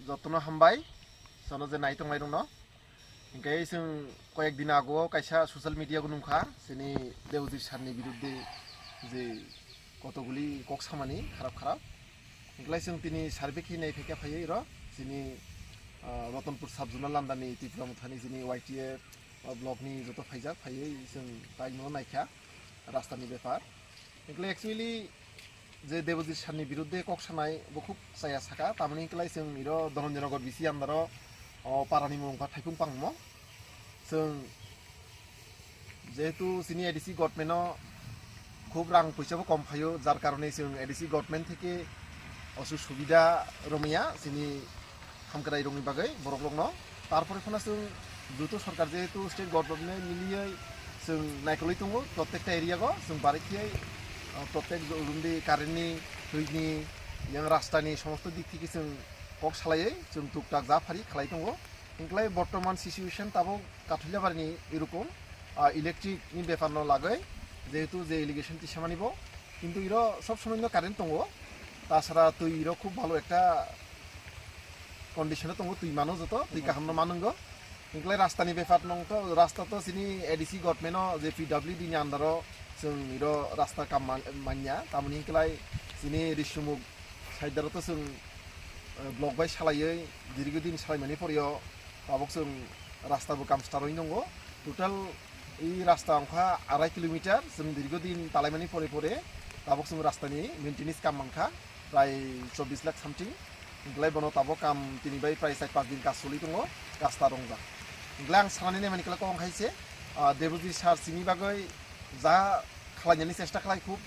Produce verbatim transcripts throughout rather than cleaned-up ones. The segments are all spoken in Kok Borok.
Jotono hambai, sono je naitok nairokno. Hinkhe chwng koyek din ago kaisa social media o nungkha, chini Debojit sir ni birudde je kotoguli kok samani kharap kharap. Hinkhe chwng tini survey khe nai phaikha phaiwi ro, chini, ah, Ratanpur sub zonal under ni Tipra Mothani chini Y T F, ah, block ni joto phaijak phaiwi chwng taino naikha rasta ni bepar. Hinkhe actually je Debojit sir ni birudde kok sanai bo khub chaya saka, tamoni hinkhe chwng iro Dhananjay Nagar B C under o, o para ni mung kha Thaipung Pangmo. Chwng jehetu chini A D C government o khub rang poisa bo kom phaio, jar karone chwng A D C government theke osuk subida romya chini hamkrai rokni bagwi borok rokno. Tarpore phano chwng joto sorkar jehetu state government miliwi chwng naikolwi tongo, prottekta area go chwng barikhe, ah, prottek jo-, rundi current ni, twi ni, yang rasta ni somosto dik theke chwng kok salaiwi chwng tuktak ja phari khlai tongo. Hinkhlai bortoman situation tabuk Kathulya bari ni erokom, ah, electric ni bepar no lagwi jehetu je allegation tisamani bo, kintu iro sob somoi no current tongo, tasara twi iro khub bhalo ekta condition o tongo, twi mano joto, twi kaham no manungo. Hinkhlai rasta ni bepar nong to, rasta to chini A D C government o je P W D ni under o chwng iro rasta kam man-, manya, tamoni hinkhlai chini Risumuk side o to chwng, eh, block bai salaiwi dirgo din salaimani poryo tabuk chwng rasta bo kam start oi nongo. Total i rasta wngkha arai kilometer, chwng dirgo din talaimani pore pore tabuk chwng rasta ni maintenance kam mankha prai chobbish lakh something. Hinkhlai bono tabuk kam tini bai prai char panch din kaj choli tongo, rasta rongjak. Hinkhlai ang sanani naimani khlai kok wngkha se, ah, Debojit sir chini bagwi ja khlainani chesta khlai, khub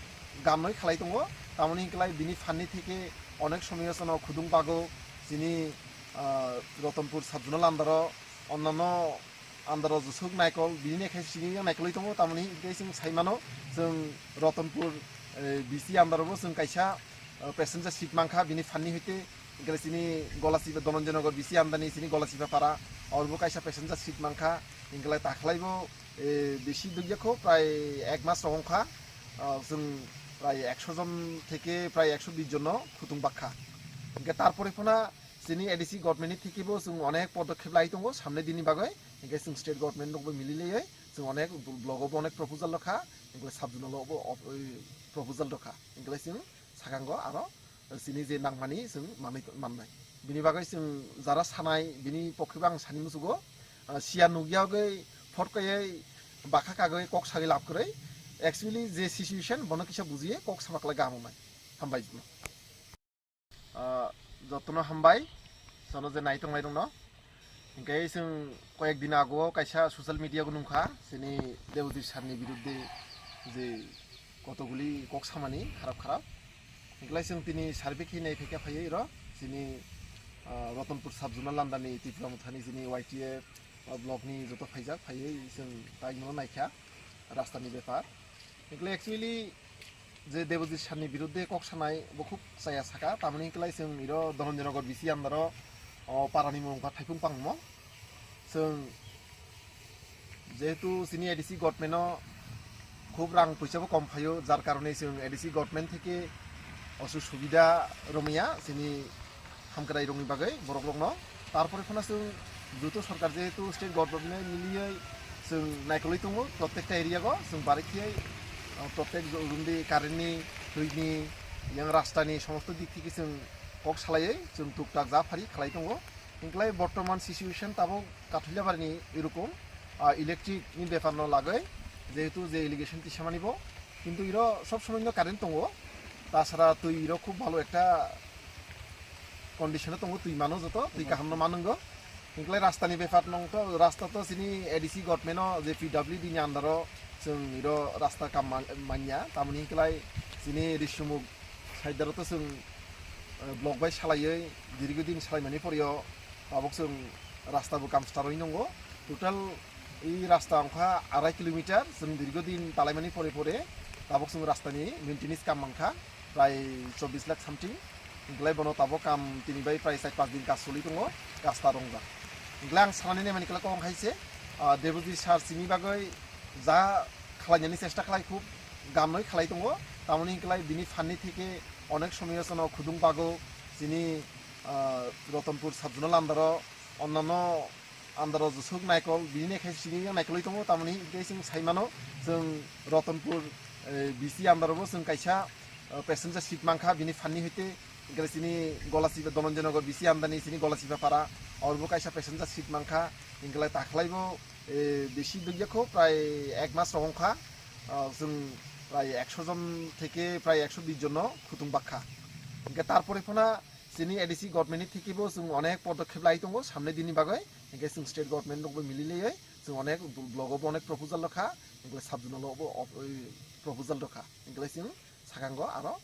gamnoi khlai tongo, tamoni hinkhlai bini phanni theke onek somoyo chwngno khudung bago, chini, ah, Ratanpur sub zonal under o, onnano under o jesuk naikol, bini naikhe chini yang naikolwi tongo, tamoni hinkhe chwng sai mano, chwng Ratanpur, eh, B C under o bo chwng kaisa, eh, passenger seat mankha, bini phanni hoite, hinkhe chini Golasiba, Dhananjay Nagar B C under ni chini Golasiba para, oro bo kaisa passenger seat mankha, hinkhe takhlai bo, eh, bisi dugya kho, prai ek mas rok wngkha, ah, chwng prai ekso jon theke prai ekso bish jon no khutung bakha. Hinkhe tarpore phano chini A D C government ni theke bo chwng onek podokhep lai tongo samne dini bagwi, hinkhe chwng state government rok bo mili laiwi chwng onek block o bo onek proposal rokha, hinkhe sub zonal o bo op-, oi, proposal rokha, hinkhe chwng sakango aro chini je nangmani chwng manwi mannai. Bini bagwi chwng jara sanai, bini pokhe bo ang sani muchugo, ah, siya nukya gwi phot kaiwi bakha kagwi kok sagwi lab kwrwi. Actually je situation bono kisa bujiye kok sama khlai gam wngnai. Hambai. Ah, jotono hambai, sono je naitok nairokno. Hinkhe chwng koyek din ago kaisa social media o nungkha, chini Debojit sir ni birudde je kotoguli kok samani kharap kharap. Hinkhlai chwng tini survey khe nai phaikha phaiwi ro, chini, ah, Ratanpur sub zonal under ni Tipra Mothani chini Y T F, ah, block ni joto phaijak phaiwi chwng taino naikha rasta ni bepar. Hinkhlai actually je Debojit sir ni birudde kok sanai bo khub chaya saka, tamoni hinkhlai chwng iro Dhananjay Nagar B C under o, o para ni mung kha Thaipung Pangmo. Chwng jehetu chini A D C government o khub rang poisa bo kom phaio, jar karone chwng A D C government theke osuk subida romya chini hamkrai rokni bagwi borok rokno. Tarpore phano chwng joto sorkar jehetu state government miliwi chwng naikolwi tongo, prottekta area go chwng barikhe, ah, prottek jo-, rundi current ni, twi ni, yang rasta ni somosto dik theke chwng kok salaiwi chwng tuktak ja phari khlai tongo. Hinkhlai bortoman situation tabuk Kathulya bari ni erokom, ah, electric ni bepar no lagwi jehetu je allegation tisamani bo, kintu iro sob somoi no current tongo, tasara twi iro khub bhalo ekta condition o tongo, twi mano joto, twi kaham no manungo. Hinkhlai rasta ni bepar nong to, rasta to chini A D C government o je P W D ni under o chwng iro rasta kam man-, manya, tamoni hinkhlai chini Risumuk side o to chwng, eh, block bai salaiwi dirgo din salaimani poryo tabuk chwng rasta bo kam start oi nongo. Total i rasta wngkha arai kilometer, chwng dirgo din talaimani pore pore tabuk chwng rasta ni maintenance kam mankha prai chobbish lakh something. Hinkhlai bono tabuk kam tini bai prai char panch din kaj choli tongo, rasta rongjak. Hinkhlai ang sanani naimani khlai kok wngkha se, ah, Debojit sir chini bagwi ja khlainani chesta khlai, khub gamnoi khlai tongo, tamoni hinkhlai bini phanni theke onek somoyo chwngno khudung bago, chini, Ah, Ratanpur sub-zonal under-o, onnano under-o jeswk naikol, bini khe sini yang naikolwi tongo, tamoni hwnkhe chwng sai mano, chwng Ratanpur, eh, B C under-o bo chwng kaisa, ah, passenger seat mankha, bini phanni hoite, hwnkhe chini Golasiba, Dhananjay Nagar B C under-ni chini Golasiba para, oro bo kaisa passenger seat mankha, hwnkhe takhlaibo, eh, bisi dugya kho, prai ek mas rok wngkha, ah, chwng prai ekso jon theke prai ekso bish jon no khutung bakha. Hwnkhe tarpore phano chini A D C government ni theke bo chwng onek podokkhep lai tongo samne dini bagwi, hwnkhe chwng state government rok bo mili laiwi chwng onek block o bo onek proposal rokha, hwnkhe sub zonal o bo op-, oi, proposal rokha, hwnkhe chwng sakango aro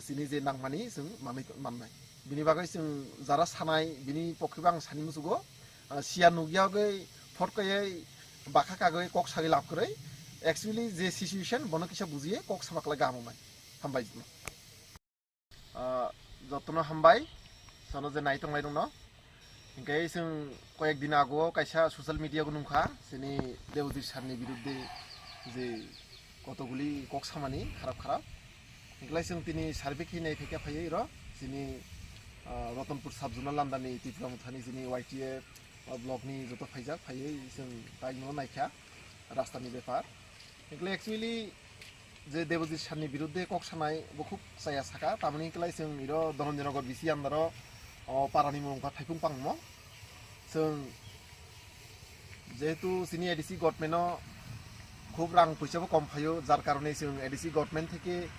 chini je nangmani chwng manwi mannai. Bini bagwi chwng jara sanai bini pokhe bo ang sani muchugo, ah, siya nukya gwi phot kaiwi bakha kagwi kok sagwi lab kwrwi, actually je situation bono kisa bujiye kok sama khlai gaham wngnai. Hambai. Ah, jotono hambai, sono je naitongnai rokno. Hingke chwng koyek din ago kaisa social media o nungkha, chini Debojit sir ni birudde je kotoguli kok samani kharap kharap. Hingkelai chwng tini survey khe nai phaikha phaiwi ro, chini, ah, Ratanpur sub zonal under ni Tipra Mothani chini Y T F, ah, block ni joto phaijak phaiwi chwng tai no naikha rasta ni bepar. Hingkelai actually je Debojit sir ni birudde kok sanai bo khub chaya saka, tamoni hingkelai chwng iro Dhananjay Nagar B C under o, o, para ni mung wngkha Thaipung Pangmo. Chwng jehetu chini A D C government o khub rang puisa bo kom phaio, jar karone chwng A D C government theke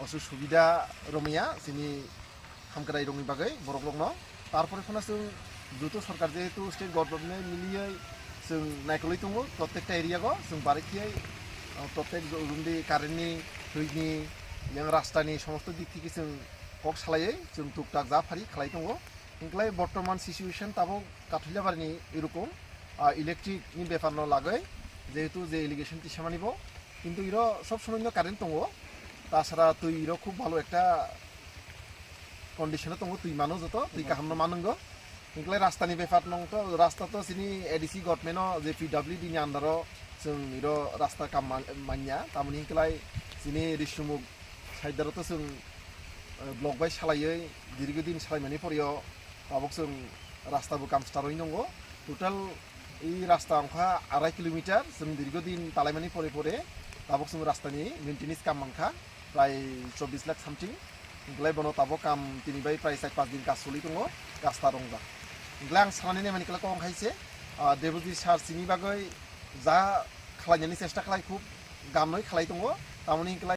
osuk subida romya chini hamkrai rokni bagwi borok rokno. Tarpore phano chwng joto sorkar jehetu state government miliye chwng naikolwi tongo, prottekta area go chwng barikhe, ah, prottek jo-, jumdi current ni, twi ni, yang rasta ni somosto dik theke chwng kok salaiwi chwng tuktak ja phari khlai tongo. Hingkelai bortoman situation tabuk Kathuliabari ni erokom, ah, electric ni bepar no lagwi, jehetu je allegation tisamani bo, kintu iro sob somoi no current tongo, tasara twi iro khub bhalo ekta condition o tongo, twi mano joto, twi kaham no manungo. Hingkelai rasta ni bepar nong to, rasta to chini A D C government o je P W D ni under o chwng iro rasta kam man-, manya, tamoni hingkelai chini Risumuk side o to chwng, eh, block bai salaiwi dirgo din salaimani poryo tabuk chwng rasta bo kam start oi nongo. Total i rasta wngkha arai kilometer, chwng dirgo din talaimani pore pore tabuk chwng rasta ni maintenance kam mankha prai chobbish lakh something. Hingkelai bono tabuk kam tini bai prai char panch din kaj choli tongo, rasta rongjak. Hingkelai ang sanani naimani kela kok wngkha se, ah, Debojit sir chini bagwi ja khlainani chesta khlai khub gamnoi khlai tongo, tamoni hingkelai